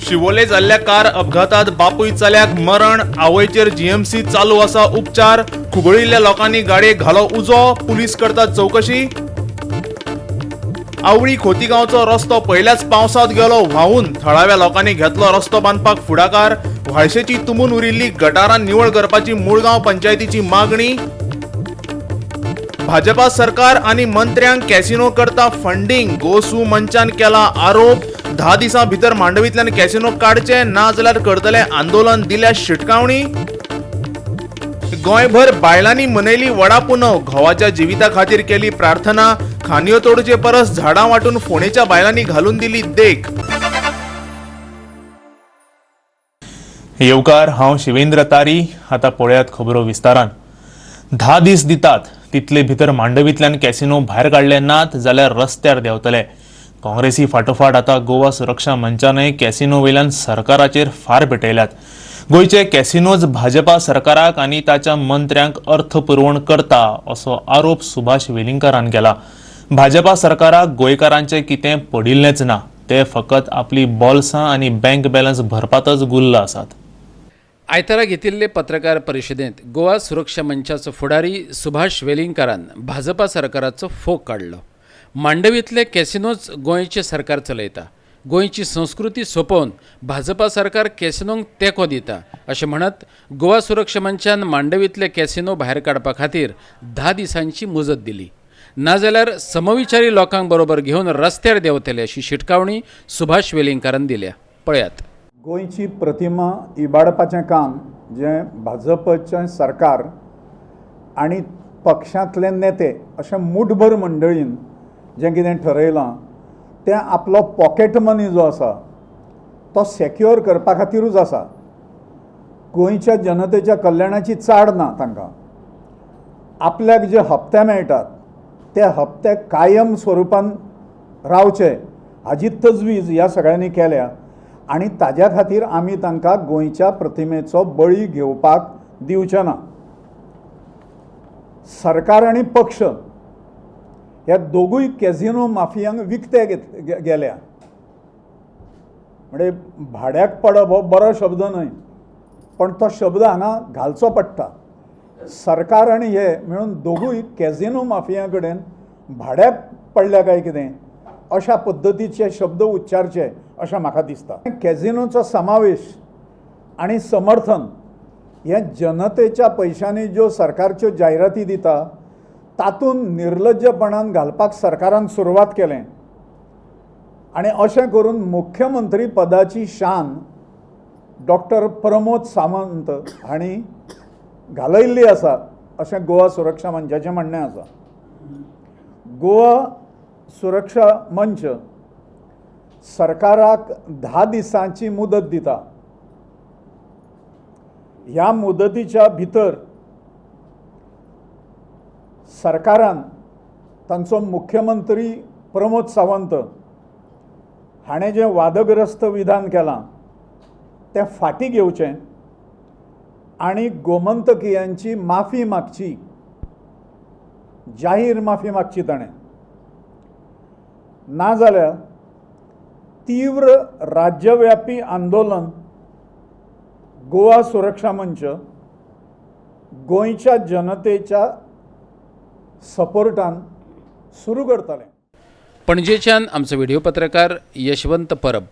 शिवोले जाल्ल्या कार अपघातात बापूय चल्याक मरण, आवयचेर जीएमसी चालू आसा उपचार। खुबळिल्ल्या लोकांनी गाडयेक घालो उजो, पुलीस करतात चौकशी। आवळी खोतीगांवचो रस्तो पयल्याच पावसांत गेलो व्हांवून, थळाव्या लोकांनी घेतलो रस्तो बांदपाक फुडाकार। व्हाळशेची तुंबून उरिल्ली गटारां निवळ करपाची मुळगांव पंचायतीची मागणी। भाजपा सरकार आनी मंत्र्यांक कॅसिनो करता फंडींग, गोसू मंचान केला आरोप। 10 दिसां भितर मांडवींतल्यान कॅसिनो काडचे ना जाल्यार करतले आंदोलन, दिल्या शिटकावणी। गोंयभर बायलांनी मनयली वडा पुनव, घोवाच्या जिविता खातीर केली प्रार्थना। खांदयो तोडचे परस झाडां वांटून फोंडेच्या बायलांनी घालून दिली देख। येवकार, हांव शिवेंद्र तारी। आतां पळयात खबरो विस्तारान। 10 दीस दितात तितले भितर मांडवींतल्यान कॅसिनो भायर काडले नात जाल्यार रस्त्यार देंवतले। काँग्रेसी फाटोफाट आतां गोवा सुरक्षा मंचानय कॅसिनो वयल्यान सरकाराचेर फार पेटयल्यात। गोंयचे कॅसिनोज भाजपा सरकाराक आनी ताच्या मंत्र्यांक अर्थ पुरवण करता असो आरोप सुभाष वेलिंगकारान केला। भाजपा सरकाराक गोंयकारांचें कितें पडिल्लेंच ना, ते फकत आपली बोल्सां आनी बँक बॅलन्स भरपांतच गुल्ल आसात। आयतारा घेतिल्ले पत्रकार परिशदेंत गोवा सुरक्षा मंचाचो फुडारी सुभाष वेलिंगकारान भाजपा सरकाराचो फोग काडलो। मांडवींतले कॅसिनोच गोंयचें सरकार चलयता, गोंयची संस्कृती सोंपोवन भाजपा सरकार कॅसिनोंक तेंको दिता अशें म्हणत गोवा सुरक्षा मंचान मांडवींतले कॅसिनो भायर काडपा खातीर 10 दिसांची मुजत दिली, नाजाल्यार समविचारी लोकांक बरोबर घेवन रस्त्यार देंवतले अशी शिटकावणी सुभाष वेलिंगकारान दिल्या। पळयात। गोंयची प्रतिमा इबाडपाचें काम जें भाजपचें सरकार आनी पक्षांतले नेते अशें मुठभर मंडळीन जें कितें ठरयलां तें आपलो पॉकेट मनी जो आसा तो सेक्युअर करपा खातीरूच आसा। गोंयच्या जनतेच्या कल्याणाची चाड ना तांकां। आपल्याक जे हप्ते मेळटात ते हप्ते कायम स्वरुपान रावचे हाजी तजवीज ह्या सगळ्यांनी केल्या आनी ताज्या खातीर आमी तांकां गोंयच्या प्रतिमेचो बळी घेवपाक दिवचे ना। सरकार आनी पक्ष ह्या दोगूय कॅसिनो माफियांक विकते गेल्या। म्हणजे भाड्याक पडप हो बरो शब्द न्हय, पण तो शब्द हांगा घालचो पडटा। सरकार आनी हे मेळून दोगूय कॅसिनो माफियां कडेन भाड्याक पडल्या काय कितें अशा पद्दतीचे शब्द उच्चारचे अशें म्हाका दिसता। कॅसिनोचो समावेश आनी समर्थन हें जनतेच्या पयशांनी ज्यो सरकारच्यो जायराती दिता तातूंत निर्लज्जपणान घालपाक सरकारान सुरवात केलें आनी अशें करून मुख्यमंत्री पदाची शान डॉक्टर प्रमोद सावंत हांणी घालयल्ली आसा अशें गोवा सुरक्षा मंचाचें म्हणणें आसा। गोवा सुरक्षा मंच सरकाराक 10 दिसांची मुदत दिता। ह्या मुदतीच्या भितर सरकारान तांचो मुख्यमंत्री प्रमोद सावंत हाणें जें वादग्रस्त विधान केलां तें फाटीं घेवचें आनी गोमंतकियांची माफी मागची, जाहीर माफी मागची ताणें। नाजाल्यार तीव्र राज्यव्यापी आंदोलन गोवा सुरक्षा मंच गोंयच्या जनतेच्या सपोर्टान सुरू करतले। पणजेच्यान आमचो व्हिडिओ पत्रकार यशवंत परब।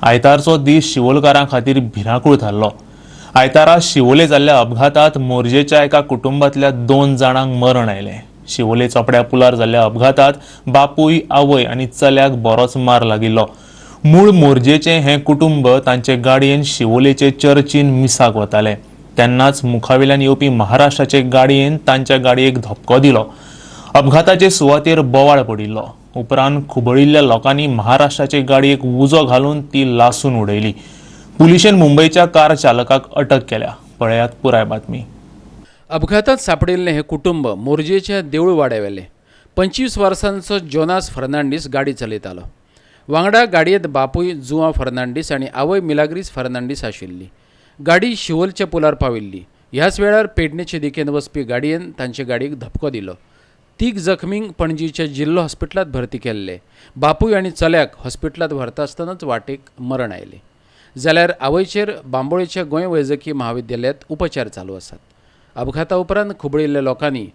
आयतारचो दीस शिवोलकारां खातीर भिरांकूळ थारलो। आयतारा शिवोले जाल्ल्या अपघातात मोरजेच्या एका कुटुंबांतल्या 2 जाणांक मरण आयलें। शिवोले चोपड्या पुलार जाल्ल्या अपघातात बापूय, आवय आनी चल्याक बरोच मार लागिल्लो। मूळ मोरजेचें हें कुटुंब तांचे गाडयेन शिवोलेचे चर्चीन मिसाक वताले तेन्नाच मुखावेल्यान येवपी महाराष्ट्राचे गाडयेन तांच्या गाडयेक धपको दिलो। अपघाताचे सुवातेर बोवाळ पडिल्लो। उपरांत खुबळिल्ल्या लोकांनी महाराष्ट्राचे गाडयेक उजो घालून ती लासून उडयली। पुलिशेन मुंबयच्या कार चालकाक अटक केल्या। पळयात पुराय बातमी। अपघातात सापडिल्लें हें कुटुंब मोरजेच्या देऊळवाड्यावेलें। 25 वर्सांचो जोनास फर्नांडीस गाडी चलयतालो। वांगडा गाडयेंत बापूय जुआ फर्नांडीस आनी आवय मिलाग्रीस फर्नांडीस आशिल्ली। गाडी शिवोलच्या पुलार पाविल्ली। ह्याच वेळार पेडणेचे दिकेन वचपी गाडयेन तांचे गाडयेक धपको दिलो। 3 जखमींक पणजीच्या जिल्लो हॉस्पिटलांत भरती केल्ले। बापूय आनी चल्याक हॉस्पिटलांत व्हरता आसतनाच वाटेक मरण आयलें। जाल्यार आवयचेर बांबोळेच्या गोंय वैजकी महाविद्यालयांत उपचार चालू आसात. अपघाता उपरांत खुबळिल्ल्या लोकांनी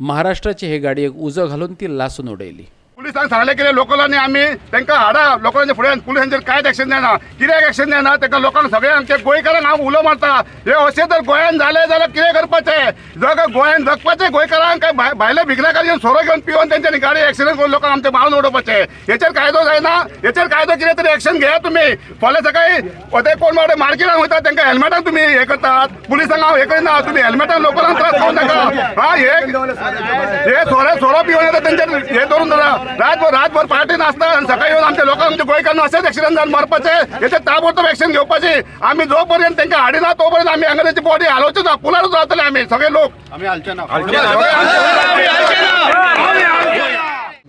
महाराष्ट्राचे हे गाडयेक उजो घालून ती लासून उडयली. पुलिसांक सांगलें कितें लोकलांनी आमी तांकां हाडा, लोकांच्या फुड्यान पुलिसांचेर कांयच एक्शन जायना. कित्याक एक्शन जायना? तांकां लोकांक सगळ्यांक आमच्या गोंयकारांक हांव उलो मारता, हे अशें जर गोंयान जालें जाल्यार कितें करपाचें? जग गोंयान जगपाचें गोंयकारांक काय भायले भिकणाकार येवन सोरो घेवन पिवन तेंच्यांनी गाडी एक्सिडंट करून लोकांक आमचे मारून उडोवपाचें? हेचेर कायदो जायना, हेचेर कायदो कितें तरी एक्शन घेया तुमी. फाल्यां सकाळीं ते कोण मार्केटान वयता तांकां हेल्मेटान तुमी हें करतात, पुलिसांक हांव हें करिना, तुमी हेल्मेटान लोकांक त्रास करूं नाका. हा, हे सोरो पिवन येता तेंचेर हें धरून धरा. रातभर रातभर पार्टी नासता आनी सकाळी येवन आमच्या लोकांक आमच्या गोंयकारांक अशेंच एक्सिडंट जावन मरपाचें. हेचेर ताबडतोब एक्शन घेवपाची. आमी जो पर्यंत तांकां हाडिना तो पर्यंत आमी हांगा तेंची बॉडी हालोवचे ना, पुलारूच रावतले आमी सगळे लोक.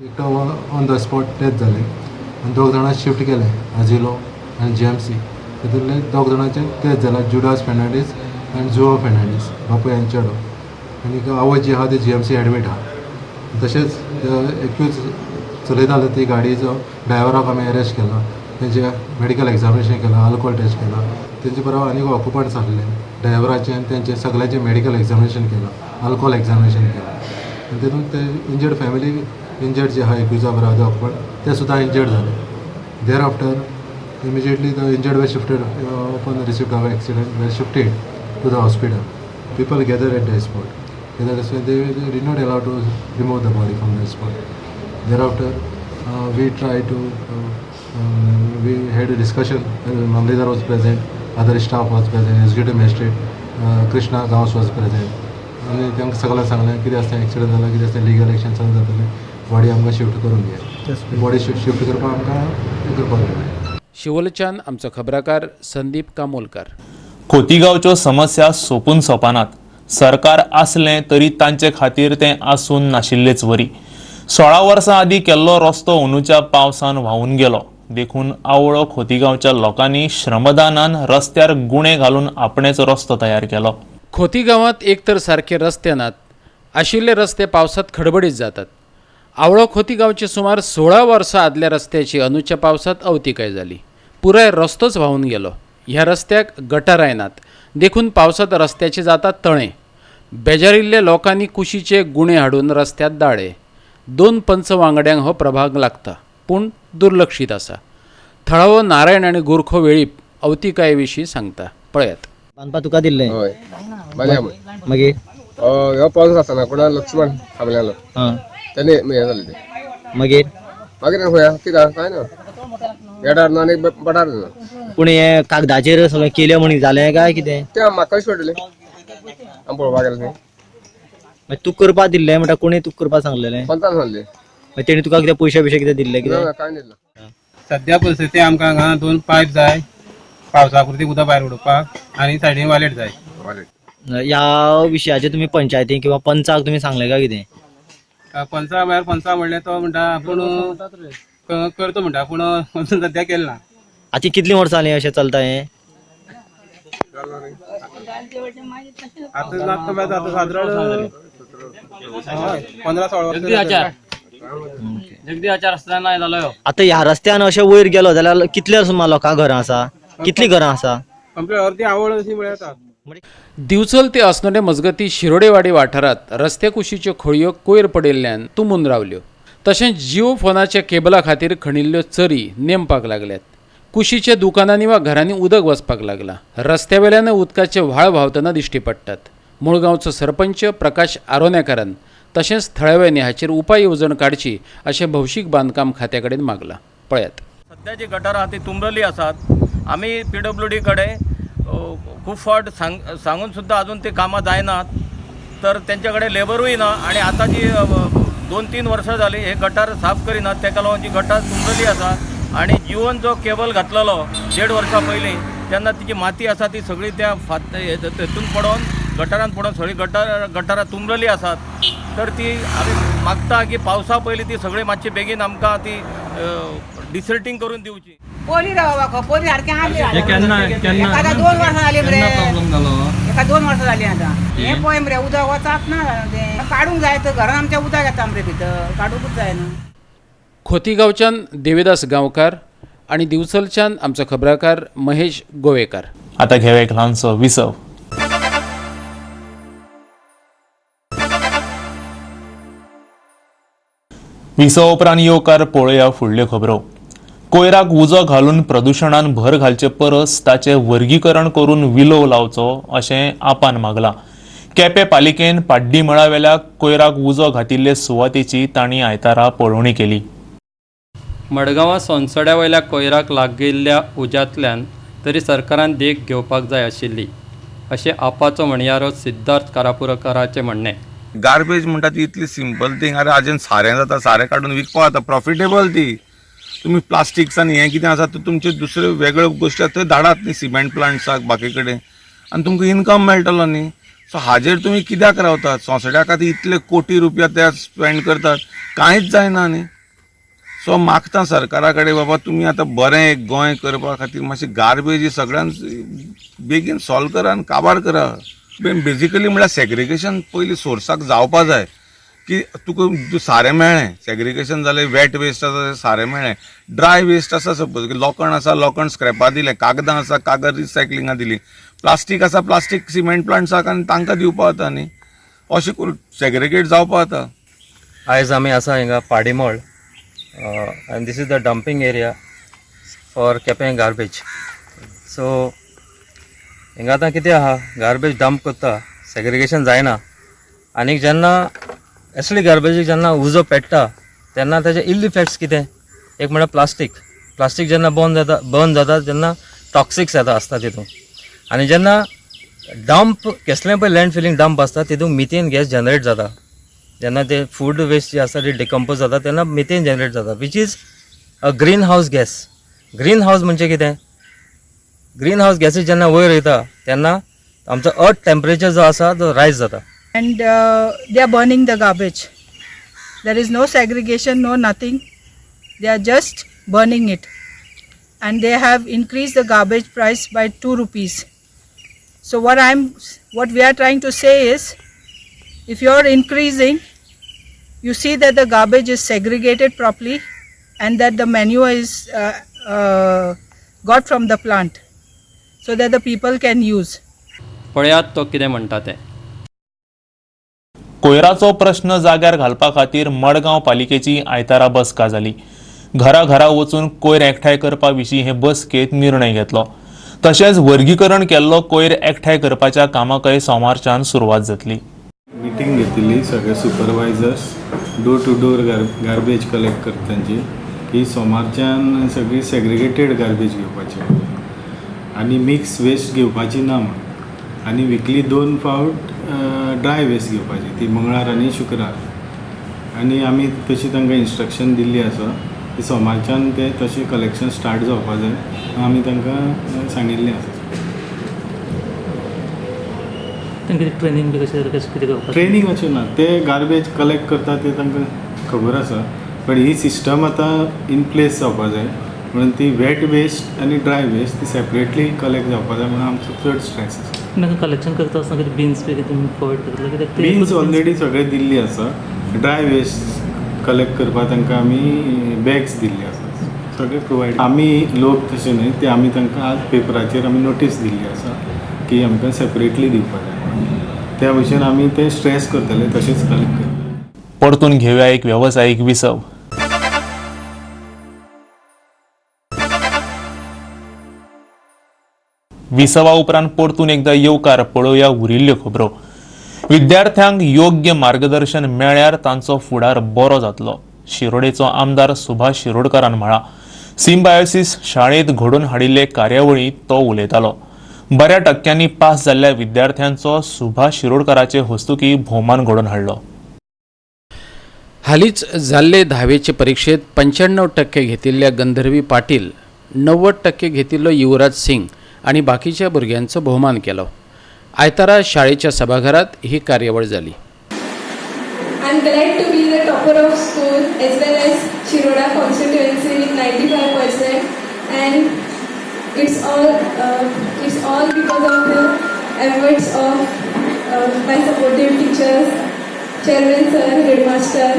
एकटो ऑन the spot death जाले आनी दोग जाणां शिफ्ट केले आजिलो आनी GMC. तितूंतले दोग जाणांचे डेथ जाला, जुडास फेर्नांडीस आनी जुआ फेर्नांडीस बापूय आनी चेडो. आनी आवय जी आहा ती GMC admit आहा. तशेंच एक्यूज चलयताले ती गाडयेचो ड्रायव्हराक आमी अरेस्ट केला, तेंचे मेडिकल एग्जामिनेशन केलां, अल्कोहोल टेस्ट केला. तेंचे बरोबर आनीक ऑक्युपंट्स आसले ड्रायव्हराचे आनी तेंचे सगळ्यांचे मेडिकल एग्जामिनेशन केलां, अल्कोहोल एग्जामिनेशन केलां. आनी तितून ते इंजर्ड फॅमिली इंजर्ड जे आहा एक्युजा बरोबर ऑक्युपंट ते सुद्दां इंजर्ड जाले. Thereafter immediately the injured were shifted upon receipt of accident were shifted to the hospital. People gather at the spot. They did not allow to remove the body from the spot. Thereafter, we tried to, we had a discussion. Mamledar was present, other staff was present, executive magistrate Krishna Gawas was present. आनी तांकां सगळ्यांक सांगलें कितें आसता accident जाला, कितें आसता legal action सगळें जातलें, बॉडी आमकां शिफ्ट करून दिया. बॉडी शिफ्ट करपाक आमकां करपाक जाय. शिवोलच्यान आमचो खबराकार संदीप कामोलकर. खोतीगांवच्यो समस्या सोंपून सोंपनात. सरकार आसलें तरी तांचे खातीर तें आसून नाशिल्लेच वरी. 16 वर्सां आदीं केल्लो रस्तो अंदूच्या पावसान व्हांवून गेलो. देखून आवळो खोतीगांवच्या लोकांनी श्रमदानान रस्त्यार गुणे घालून आपणेच रस्तो तयार केलो. खोतीगांवांत एक तर सारके रस्ते नात, आशिल्ले रस्ते पावसांत खडबडीत जातात. आवळो खोतीगांवचे सुमार 16 वर्सां आदल्या रस्त्याची अंदूच्या पावसांत अवतिकाय जाली. पुराय रस्तोच व्हांवून गेलो. ह्या रस्त्याक गटाराय नात, देखून पावसांत रस्त्याचे जातात तळें. बेजारिल्ल्या लोकांनी कुशीचे गुणे हाडून रस्त्यात दाळे. 2 पंच वांगड्यांक हो प्रभाग लागता, पूण दुर्लक्षीत आसा. थळावो नारायण आनी गोरखो वेळीप अवतिकाये विशीं सांगता, पळयात. बांदपा तुका दिल्लें? हय, मागीर हो पावस आसतना कोणा लक्ष्मण थांबलेलो तेणे हें जालें तें. मागीर मागीर खंय कित्याक कांय ना, येडार ना आनी बटार ना. पूण हे कागदाचेर सगळें केलें म्हण जालें काय कितें? तें म्हाका कशें पडटलें, आमी पळोवपाक गेलें थंय. तूं करपा दिल्लें म्हणटा? कोणी तुका करपा सांगलेलें? पंचान सांगलें. तेणी तुका कितें पयशे बिशे कितें दिल्ले कितें? कांय दिलें. सद्या परिस्थिती आमकां हांगा 2 पायप जाय पावसा पुरती उदक भायर उडोवपाक आनी सायडीन वालेट जाय. ह्या विशयाचेर तुमी पंचायतीक किंवा पंचाक तुमी सांगलें काय कितें? पंचा म्हळ्यार पंचा म्हणलें तो म्हणटा आपूण करता म्हणटा, पूण अजून सद्या केलें ना. आतां कितलीं वर्सां जालीं अशें चलता हें? आतां आतां सादारण 15-16 वर्सां. आतां ह्या रस्त्यान अशें वयर गेलो जाल्यार कितले सुमार लोकां घरां आसा, कितलीं घरां आसा? कंप्लीट अर्दी आवड अशी म्हळ्यार येता. दिवचल ते अस्नोडें मजगती शिरोडेवाडी वाठारांत रस्त्या कुशीच्यो खळयो कोयर पडिल्ल्यान तुंबून रावल्यो. तशेंच जिओ फोनाच्या केबला खातीर खणिल्ल्यो चरी नेमपाक लागल्यात. कुशीच्या दुकानांनी वा घरांनी उदक वचपाक लागलां. रस्त्या वेल्यान उदकाचे व्हाळ व्हांवतना दिश्टी पडटात. मुळगांवचो सरपंच प्रकाश आरोनेकारान तशेंच थळाव्यांनी हाचेर उपाय येवजण काडची अशें भौशीक बांदकाम खात्या कडेन मागलां. पळयात. सद्या जी गटारां आहा ती तुंबरली आसात. आमी PWD कडेन खूब फावट सांगून सुद्दां अजून ती कामां जायनात, तर तेंचे कडेन लेबरूय ना. आनी आतां जी 2-3 वर्सां जाली हे गटार साफ करिनात, तेका लागून जी गटार तुंबरली आसा. आनी जिओन जो केबल घातलेलो 1.5 वर्सां पयलीं, तेन्ना तिची माती आसा ती सगळी त्या तेतून पडोन गटारान पडोन सगळी गटारां तुंबलेली आसात. तर ती आमी मागता की पावसा पयलीं ती सगळी मातशी बेगीन आमकां ती डिसिल्टींग करून दिवची. पयलीं रे बाबा, पयलीं सारकें आसलें. एका 2 वर्सां जालीं मरे, एका 2 वर्सां जालीं आतां. हें पळय मरे उदक वचप ना, तें काडूंक जाय तर घरान आमच्या उदक येता मरे भितर, काडूंकूच जायना. खोतीगांवच्यान देविदास गांवकार, आनी दिवचलच्यान आमचो खबराकार महेश गोवेकार. आता घेवया एक ल्हानसो विसव. विसव उपरांत येवकार पळोवया फुडल्यो खबरो. कोयराक उजो घालून प्रदुशणान भर घालचे परस ताचें वर्गीकरण करून विलोव लावचो अशें आपान मागलां. केपें पालिकेन पाड्डी मळावेल्या कोयराक उजो घातिल्ले सुवातेची तांणी आयतारा पळोवणी केली. मडगांवां सोनसड्या वयल्या कोयराक लागिल्ल्या उज्यांतल्यान तरी सरकारान देख घेवपाक जाय आशिल्ली अशें आपाचो म्हणयारो सिद्धार्थ कारापुरकाराचें म्हणणें. गार्बेज म्हणटा ती इतली सिंपल थींग. अरे आजून सारें जाता, सारें काडून विकपा जाता, प्रॉफिटेबल ती. तुमी प्लास्टिक्स आनी हें कितें आसा ते तुमचे दुसऱ्यो वेगळ्यो गोश्टी आसा थंय धाडात न्ही, सिमेंट प्लांट्साक बाकी कडेन, आनी तुमकां इनकम मेळटलो न्ही. सो हाजेर तुमी कित्याक रावतात? सोंसड्या खातीर इतले कोटी रुपया ते स्पेंड करतात, कांयच जायना न्ही. सो मागता सरकारा कडेन, बाबा तुमी आतां बरें एक गोंय करपा खातीर मातशी गार्बेज ही सगळ्यान बेगीन सॉल्व करा आनी काबार करा. बेजिकली म्हळ्यार सेग्रिगेशन पयलीं सोर्साक जावपा जाय की तुका सारें मेळ्ळें, सेग्रिगेशन जालें, वेट वेस्ट आसा सारें मेळ्ळें, ड्राय वेस्ट आसा सपोज लोखण आसा, लोखण स्क्रॅपा दिलें, कागदां आसा, कागद रिसायकलिंगा दिली, प्लास्टीक आसा, प्लास्टीक सिमेंट प्लांट्साक आनी तांकां दिवपा जाता न्ही. अशें करून सेग्रिगेट जावपा जाता. आयज आमी आसा हिंगा पाडीमळ and this is the dumping area for Quepem garbage. So हिंगा आतां कितें आहा, गार्बेज डंप करता, सेग्रिगेशन जायना आनी जेन्ना असली गार्बेजीक जेन्ना उजो पेट्टा तेन्ना ताजे इल इफेक्ट्स कितें, एक म्हळ्यार प्लास्टीक. प्लास्टीक जेन्ना बर्न जाता तेन्ना टॉक्सिक्स येता आसता तितून आनी जेन्ना डंप कसलें पळय लँड फिलींग डंप आसता तितून मिथेन गॅस जनरेट जाता. जेन्ना ते फूड वेस्ट जी आसता ती डिकम्पोज जाता तेन्ना मिथेन जनरेट जाता, which is a green house gas. Green house म्हणजे कितें, ग्रीन हावस गॅसीस जेन्ना वयर वयता तेन्ना आमचो अर्थ टेम्परेचर जो आसा तो रायज जाता. And they are burning the garbage. There is no segregation, no nothing. They are just burning it. And they have increased the garbage price by 2 rupees. So what we are trying to say is, if you are increasing, you see that the garbage is segregated properly and that the manure is got from the plant, so that the people can use. पळयात तो कितें म्हणटा तें. कोयराचो प्रश्न जाग्यार घालपा खातीर मडगांव पालिकेची आयतारा बसका जाली. घरा घरा वचून कोयर एकठांय करपा विशीं हे बसकेंत निर्णय घेतलो. तशेंच वर्गीकरण केल्लो कोयर एकठांय करपाच्या कामाकय सोमारच्यान सुरवात जातली. मिटींग घेतिल्ली सगळे supervisors door to door garbage collect करता तांची, की सोमारच्यान सगळी सेग्रिगेटेड गार्बेज घेवपाची आनी मिक्स वेस्ट घेवपाची ना म्हणून, आनी विकली 2 फावट ड्राय वेस्ट घेवपाची, ती मंगळार आनी शुक्रार. आनी आमी तशी तांकां इन्स्ट्रक्शन दिल्ली आसा की सोमारच्यान ते तशें कलेक्शन स्टार्ट जावपा जाय, आमी तांकां सांगिल्लें आसा. ट्रेनींग बी कशें कितें करपाक? ट्रेनींग अशें ना, ते गार्बेज कलेक्ट करता ते तांकां खबर आसा, पण ही सिस्टम आतां इन प्लेस जावपा जाय म्हणून ती वेट वेस्ट आनी ड्राय वेस्ट ती सेपरेटली कलेक्ट जावपा जाय म्हणून आमचो चड स्ट्रेस आसा. तांकां कलेक्शन करता आसतना कितें बिन्स बी कितें तुमी प्रोवायड करतले कित्याक? बिन्स ऑलरेडी सगळे दिल्ली आसा. ड्राय वेस्ट कलेक्ट करपाक तांकां आमी बॅग्स दिल्ली आसा, सगळे प्रोवायड. आमी लोक तशें न्हय, ते आमी तांकां आज पेपराचेर आमी नोटीस दिल्ली आसा की आमकां सेपरेटली दिवपाक जाय, त्या भशेन आमी ते स्ट्रेस करतले तशेंच कलेक्ट करतले. परतून घेवया एक वेवसायीक विसव. विसवा उपरांत परतून एकदा येवकार पळोवया उरिल्ल्यो खबरो. विद्यार्थ्यांक योग्य मार्गदर्शन मेळ्ळ्यार तांचो फुडार बरो जातलो, शिरोडेचो आमदार सुभाष शिरोडकारान म्हळां. सिम्बायोसिस शाळेंत घडोवन हाडिल्ले कार्यावळींत तो उलयतालो. बऱ्या टक्क्यांनी पास जाल्ल्या विद्यार्थ्यांचो सुभाष शिरोडकाराचे हस्तुकी भोवमान घडोवन हाडलो. हालींच जाल्ले धावेचे परिक्षेत 95% घेतिल्ल्या गंधर्वी पाटील, 90% घेतिल्लो युवराज सिंग आनी बाकीच्या भुरग्यांचो भोवमान केलो. आयतारा शाळेच्या सभाघरात ही कार्यावळ जाली. I am glad to be the topper of school as well as Shiroda constituency with 95%, and it's all because of the efforts of my supportive teachers, chairman sir, headmaster.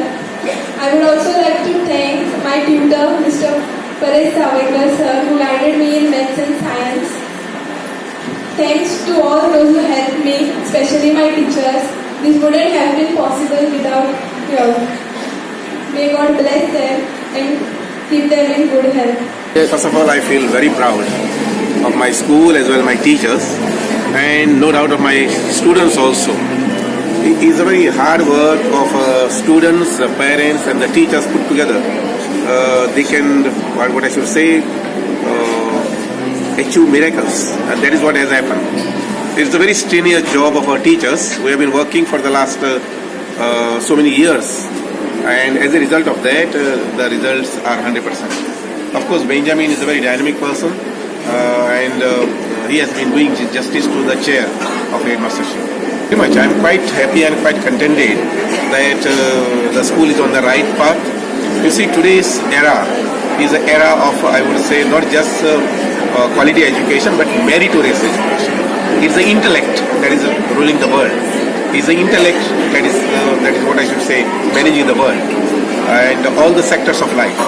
I would also like to thank my tutor, Mr. Paresh Sawaikar sir who guided me in maths and science. Thanks to all those who helped me, especially my teachers. This wouldn't have been possible without you all. May God bless them and keep them in good health. First of all, I feel very proud of my school as well as my teachers, and no doubt of my students also. It is a very hard work of students, the parents, and the teachers put together. They can, what I should say, achieve miracles, and that is what has happened. It's a very strenuous job of our teachers. We have been working for the last so many years, and as a result of that, the results are 100%. Of course, Benjamin is a very dynamic person, and he has been doing justice to the chair of headmastership. Pretty much, I am quite happy and quite contented that the school is on the right path. You see, today's era is an era of, I would say, not just quality education, but meritorious education. It's the intellect that is ruling the world. It's the intellect that is what I should say, managing the world and all the sectors of life.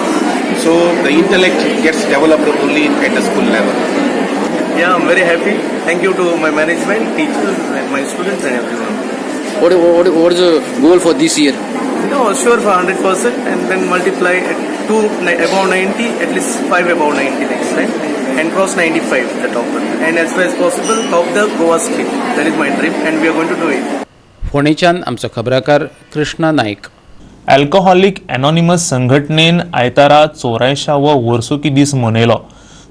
So the intellect gets developed only at the school level. Yeah, I'm very happy. Thank you to my management, teachers, and my students and everyone. What is the goal for this year? No, sure for 100% and then multiply at 2 above 90, at least 5 above 90 next time, and cross 95, the top one. And as far as possible, top the Goa state. That is my dream and we are going to do it. फोंडेच्यान आमचो खबराकार Krishna Naik. Alcoholic anonymous संघटनेन आयतारा 84वो वर्सुकी दीस मनयलो.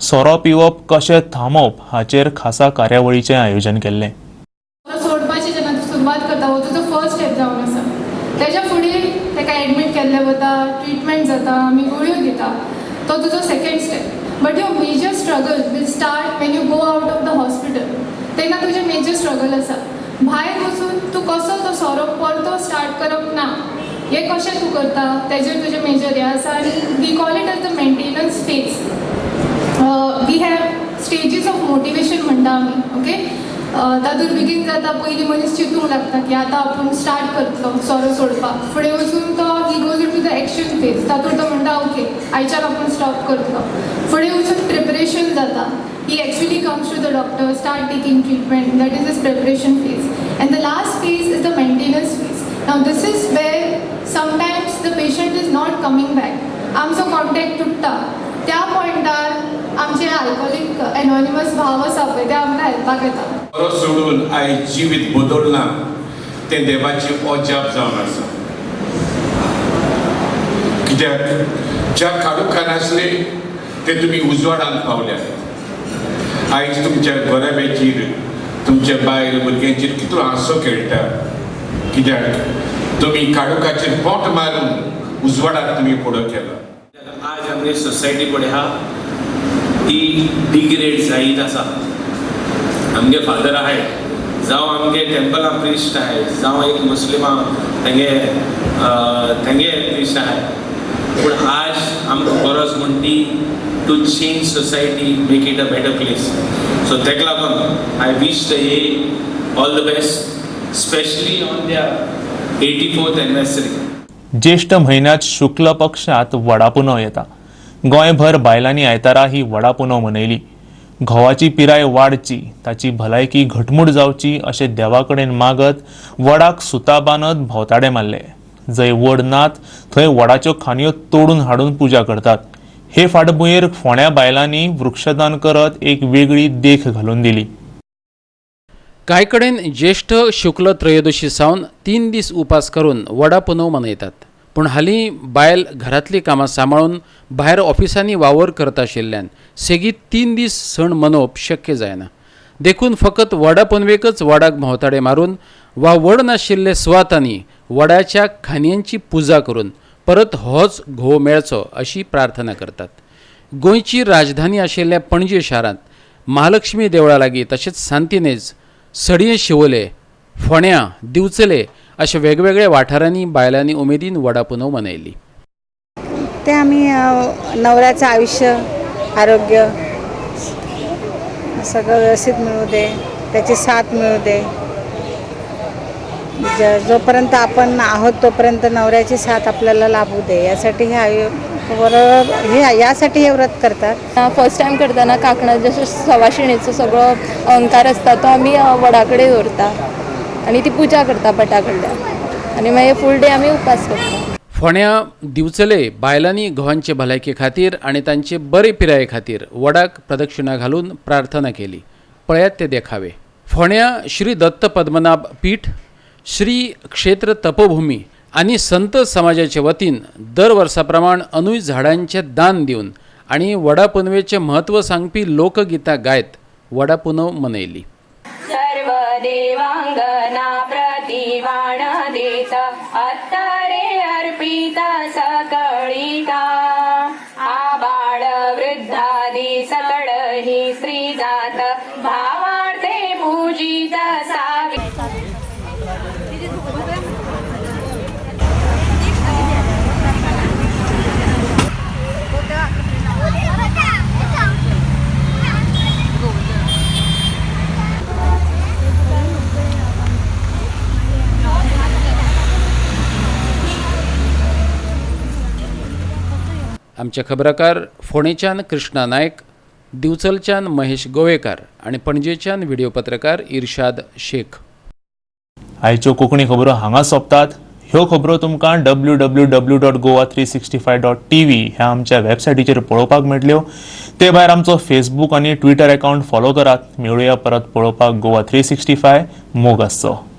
सोरो पिवप कशें थांबोवप हाचेर खासा कार्यावळीचें आयोजन केल्लें. सोडपाची जेन्ना तूं सुरवात करता, हो तुजो फर्स्ट स्टेप जावन आसा. तेज्या फुडें ताका एडमीट केल्लें वता, ट्रिटमेंट जाता, आमी गुळयो दिता. तो तुजो second step, but your major struggle will start when you go out of the hospital. तेन्ना तुजें मेजर स्ट्रगल आसा. भायर वचून तूं कसो तो सोरो परतो स्टार्ट करप ना, हें कशें तूं करता, तेजेर तुजें मेजर हें आसा. आनी we call it as the maintenance phase. We have stages of motivation म्हणटा आमी, ओके. तातूंत बिगीन जाता, पयलीं मनीस चिंतूंक लागता की आतां आपूण स्टार्ट करतलो सोरो सोडपाक. फुडें वचून तो he goes to the action phase. तातूंत तो म्हणटा, ओके, आयच्यान आपूण स्टॉप करतलो. फुडें वचून प्रिपरेशन जाता. He actually comes to the doctor, start taking treatment. That is his preparation phase. And the last phase is the maintenance phase. Now this is where sometimes the patient is not coming back. आमचो contact तुट्टा. त्या पॉयंटार आमचे अल्कोहोलीक anonymous भाव आसा पळय, ते आमकां हेल्पाक येता. सोरो सोडून आयज जिवीत बदलना तें देवाचें अजाप जावन आसा, कित्याक ज्या काळोखान आसले ते तुमी उजवाडान पावल्यात. आयज तुमच्या घराब्याचेर, तुमच्या बायल भुरग्यांचेर कितलो हांसो खेळटा, कित्याक तुमी काळोखाचेर पोट मारून उजवाडात तुमी फुडो केला. आज आमगे सोसायटी पळय आहा ती डिग्रेड जायत आसा. आमगे फादर आहाय, जावं आमगे टेम्पलां प्रिस्ट आहाय, जावं एक मुस्लिमां तेंगे प्रिस्ट आहाय, पूण आज आमकां गरज म्हण ती to change society, make it a better place. So तेका लागून I wish the AA all the best, specially on their 84th anniversary. ज्येष्ठ म्हयन्यात शुक्ल पक्षात वडापुनव येता. गोंयभर बायलांनी आयतारा ही वडापुनव मनयली. घोवाची पिराय वाडची, ताची भलायकी घटमूट जावची अशें देवा कडेन मागत वडाक सुतां बांदत भोंवताडे मारले. जंय वड नात थंय वडाच्यो खांदयो तोडून हाडून पुजा करतात. हे फाटभुंयेर फोंड्या बायलांनी वृक्षदान करत एक वेगळी देख घालून दिली. कांय कडेन ज्येष्ठ शुक्ल त्रयोदशी सावन 3 दीस उपास करून वडा पुनव मनयतात. पूण हालीं बायल घरांतलीं कामां सांबाळून भायर ऑफिसांनी वावर करत आशिल्ल्यान सेगीत 3 दीस सण मनोवप शक्य जायना. देखून फकत वडा पुनवेकच वडाक भोंवताडे मारून वा वड नाशिल्ले सुवातांनी वडाच्या खांदयांची पुजा करून परत होच घोव मेळचो अशी प्रार्थना करतात. गोंयची राजधानी आशिल्ल्या पणजे शारांत महालक्ष्मी देवळा लागीं, तशेंच सांतिनेज, सडयें, शिवोले, फोंड्या, दिवचले अशा वेगवेगळ्या वाठारांनी बायलांनी उमेदीन वडा पुनव मनयली. ते आम्ही नवऱ्याचं आयुष्य, आरोग्य सगळं व्यवस्थित मिळू दे, त्याची साथ मिळू दे. जोपर्यंत आपण आहोत तोपर्यंत नवऱ्याची साथ आपल्याला लाभू दे, यासाठी हे बरोबर हे यासाठी हे व्रत करतात. फर्स्ट टायम करतना कांकणां जशें सवाशिणीचो सगळो अहंकार आसता तो आमी वडा कडेन दवरता आनी ती पुजा करता भटा कडल्यान आनी मागीर फूल डे आमी उपास करता. फोंड्या दिवचले बायलांनी घोवांचे भलायके खातीर आनी तांचे बरे पिराये खातीर वडाक प्रदक्षिणा घालून प्रार्थना केली. पळयात ते देखावे. फोंड्या श्री दत्त पद्मनाभ पीठ, श्री क्षेत्र तपोभूमी आनी संत समाजाचे वतीन दर वर्सा प्रमाण अनूय झाडांचे दान दिवन आनी वडा पुनवेचें म्हत्व सांगपी लोकगितां गायत वडा पुनव मनयली. सर्व देवांगना प्रतिवाण देत अत्तरे अर्पित सकळिका आबाळ वृद्धादी सकळ ही स्त्री जात भावार्थे पूजित सावी. आमचे खबराकार फोंडेच्यान कृष्णा नायक, दिवचलच्यान महेश गोवेकार आनी पणजेच्यान व्हिडिओ पत्रकार इर्शाद शेख. आयच्यो कोंकणी खबरो हांगा सोंपतात. ह्यो खबरो तुमकां www.goa365.tv ह्या आमच्या वेबसायटीचेर पळोवपाक मेळटल्यो. ते भायर आमचो फेसबूक आनी ट्विटर अकाउंट फॉलो करात. मेळुया परत पळोवपाक गोवा 365. मोग आसचो.